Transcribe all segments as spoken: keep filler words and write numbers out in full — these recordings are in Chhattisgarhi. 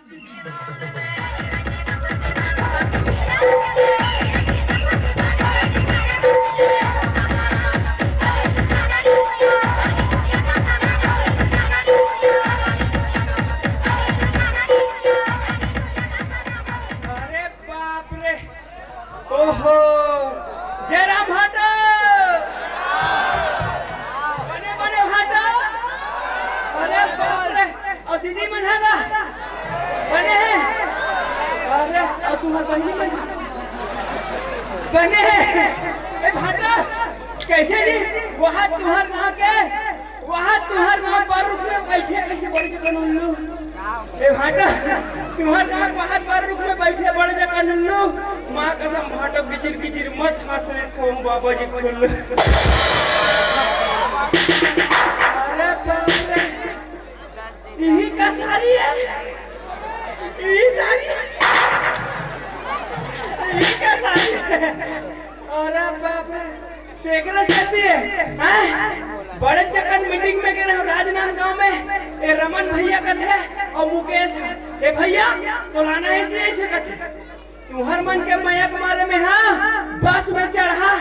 अरे बाप रे। ओहो, जय राम भाटो। बने बने भाटो। अरे बाप रे, अउ दीदी मन ह गा? बने हे। अरे, अउ तुम्हर बहिनी मन बने हे। ए भाटो, कइसे जी? वहाँ तुम्हर गाँव के वहाँ तुम्हर गाँव पर रुख में बइठे कइसे बड़े जकन उल्लू। ए भाटो, तुम्हर गाँव वहाँ पर रुख में बइठे बड़े जकन उल्लू। माँ कसम भाटो गिजिर गिजिर मत हाँस रे कहूँ बाबा जी खुल्लू। अरे बाप रे। इही कसारी हे। इही सारी हे। इही कसारी हे। अरे बाप रे। तेकरे सेती, हैं? बड़े जकन मीटिंग में गे रहेंव राजनांदगांव में, ए रमन भइया कथे अउ मुकेश ह, ए भइया, तोला आना हे जी अइसे कथे। तुंहर मन के मया के मारे में, हाँ, बस में चढ़ा।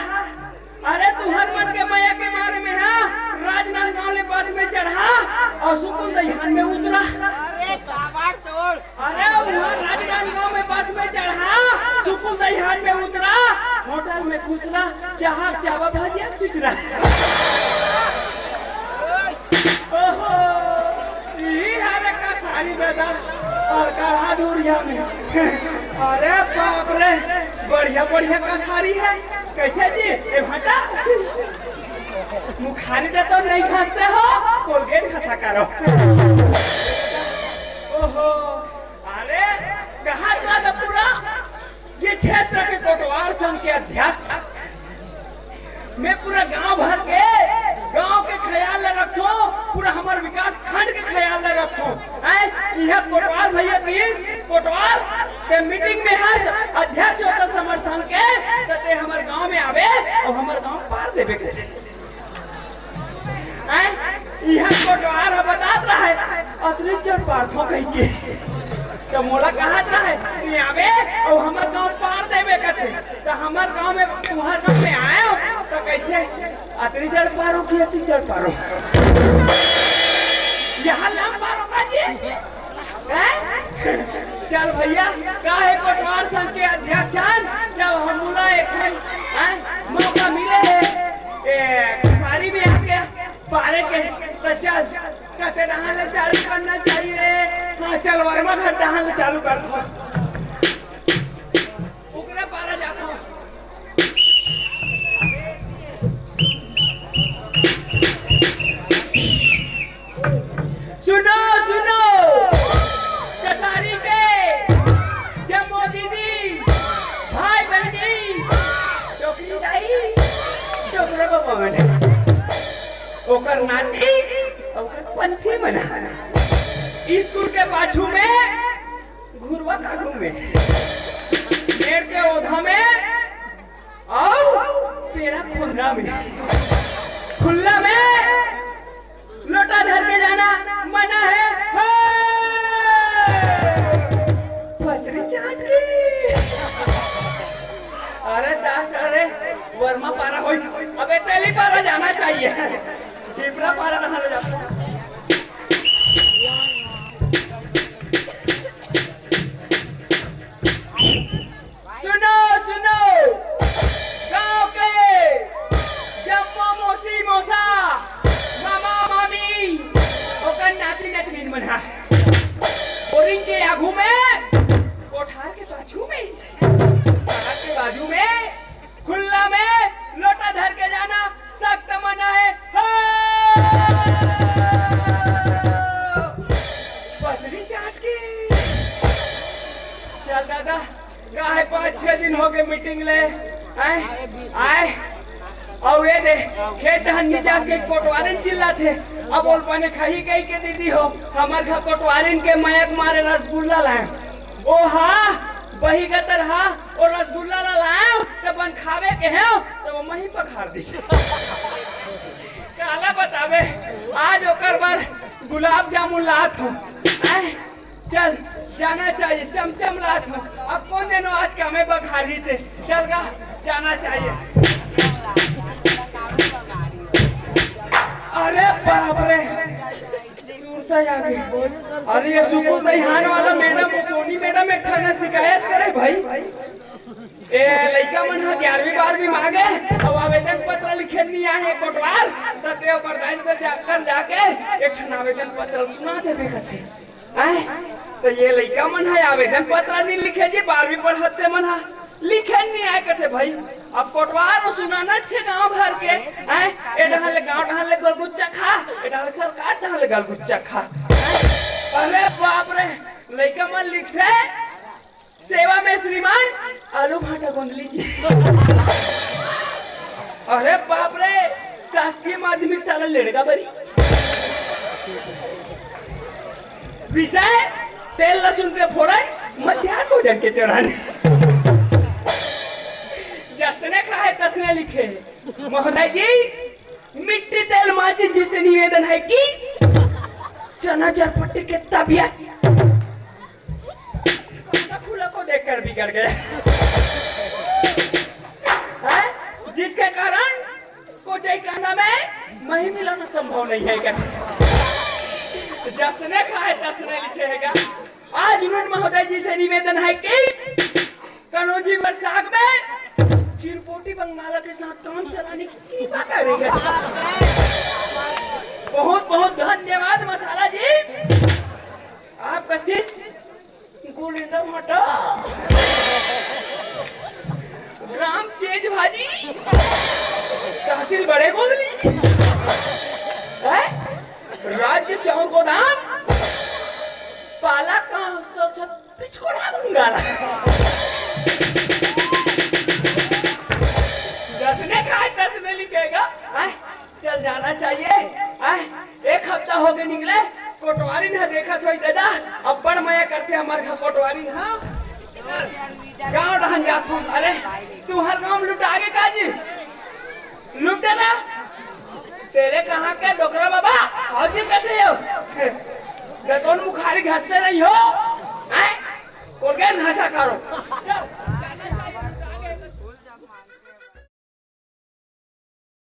अरे तुंहर मन के मया के मारे में, हाँ, राजनांदगांव ले बस में चढ़ा अउ सुकुल दइहान में उतरा। अरे ताबड़तोड़। अरे, उहाँ राजनांदगांव में बस में चढ़ा, सुकुल दइहान में उतरा, होटल में खुसरा, चाहा चावा भजिया चुचरा। ओहो, इही हरे कसारी दादा, अउ कहाँ दूरिया में। अरे बाप रे, बढ़िया बढ़िया कसारी हे। कइसे जी? ए भाटा। मुखारी से तो नहीं घसते हो, कोलगेट घसा करो। ओहो, अरे, कहाँ जाता पूरा? ये क्षेत्र के कोटवार संघ के अध्यक्ष। मैं पूरा गांव भर के, गांव के ख्याल ला रखथों, पूरा हमर विकास खंड के ख्याल ला रखथों। हैं? इहाँ कोटवार भइया कहिस, कोटवार, ते मीटिंग में हस, अध्यक्ष होथस हमर संघ के, त ते हमर गांव में आबे अउ हमर गांव पार देबे कथे। हैं? इहाँ कोटवार ह बतात रहे, अतरी जड़ पारथों कहिके। त मोला कहत रहे, "तैं आबे अउ हमर गांव पार देबे," कथे। त हमर गांव में, तुंहर गांव में आएंव, त कइसे अतरी जड़ पारों कि अतरी जड़ पारों? इहाँ लम पारों का जी? हैं? चल भइया, का हे कोटवार संघ के अध्यक्ष हन, जब हमला एक ठन, हैं, मौका मिले हे, ए, कसारी में आके पारे के, त चल, कते डहान ले चालू करना चाहिए। हाँ, चल, वर्मा घर डहान ले चालू कर दो। ओकरे पारा जाथों। सुनो, सुनो, कसारी के जम्मो दीदी, भाई बहिनी, डोकरी दाई, डोकरा बबा मन, ओकर नाती, ओकर पंथी मन, स्कूल के पाछू में घुरवा कागू में, पेड़ के ओधा में, अउ पेरा खोंधरा में, खुल्ला में लोटा धर के जाना मना हे। हे! पतरी चाट के। अरे दास, अरे वर्मा पारा होइस, अबे तेली पारा जाना चाहिए, टिपरा पारा नहा ले जाता। सुनो, सुनो, गांव के जम्मो मौसी मौसा, मामा मामी, ओकर नाती नतनीन मन हा। बोरिंग के आगू में, कोठार के पाछू में, सड़क के बाजू में, खुल्ला में लोटा धर के जाना सख्त मना हे। हो! पतरी चाट के। चल दादा, का हे, पाँच छह दिन होगे मीटिंग ले, आय, आय, अउ ए दे, खेत डहन नी जास के कोटवारिन चिल्लाथे। अब ओल बने खाही कहिके दीदी हो, हमर घर कोटवारिन के मया के मारे रसगुल्ला लाएंव। ओ हा, बही गतर हा, ओ रसगुल्ला ला लाएंव, त बन खाबे केहेंव, त ओ मही पखार दिस। काला बताबे, आज ओकर बर गुलाब जामुन लात हों। आय, चल, जाना चाहिए, चमचम लात हूँ। अब कौन देनो आज का मैं बघारी थे? चल गा, जाना चाहिए। अरे बाप रे, सुरता आ गई। अरे ये सुकुल दहियान वाला मैडम, वो सोनी मैडम एक ठन शिकायत करे भाई। ए लइका मन ह ग्यारहवीं बारहवीं म आ गे, अब आवेदन पत्र लिखे नहीं आए कोटवार, त ते ओकर दाई ददा कर जाके एक ठन आवेदन पत्र सुना देबे कथे। आय, त ये लइका मन ह आवेदन पत्र नहीं लिखे जी, बारहवीं पढ़त ते मन ह लिखे नहीं आए कथे भाई। अब कोटवार सुनाना छे गांव भर के, आय, ए डहर ले गांव डहर ले गलगुच्चा खा, ए डहर ले सरकार डहर ले गलगुच्चा खा। अरे बाप रे, लइका मन लिखथे, सेवा में श्रीमान, आलू भाटा गोंद लीजिए। अरे बाप रे, शासकीय माध्यमिक शाला लेड़गा बरी। विषय, तेल लहसुन के फोरन, मध्यान्ह भोजन के चोरन। जसने खाए तसने लिखे। महोदय जी, मिट्टी तेल माचिस जी से निवेदन है कि चना चरपट के तबियत। कांदा फूलों को देखकर बिगड़ गया। हैं? जिसके कारण कोचई कांदा में मही मिलाना संभव नहीं है क्या? जसने खाए तसने लिखेगा। आज रुण महोदय जी से निवेदन है कि कनौजी बर साग में चिरपोटी बंगाला के साथ काम चलाने की कृपा करेगा। बहुत बहुत धन्यवाद मसाला जी। आपका शिष्य गुलिंदर मटर, ग्राम चेंज भाजी, तहसील बड़े गोदली, हैं? राज्य चाउर गोदाम, पाला का सब सब पिचकोड़ा बंगाला। जसने खाए तसने लिखेगा, हैं? चल जाना चाहिए। आय, एक हफ्ता हो गए निकले, कोटवारिन ह देखत होई दादा, अब्बड़ मया करथे हमर घर कोटवारिन ह। गांव डहन जात हूँ, अरे तुहर गांव लुटा गे का जी? लुटे ना। तेरे कहाँ के डोकरा बाबा, हौजी कथे हो? दतौन मुखारी घसते नहीं हो? आय, कोलगेट घसा करो।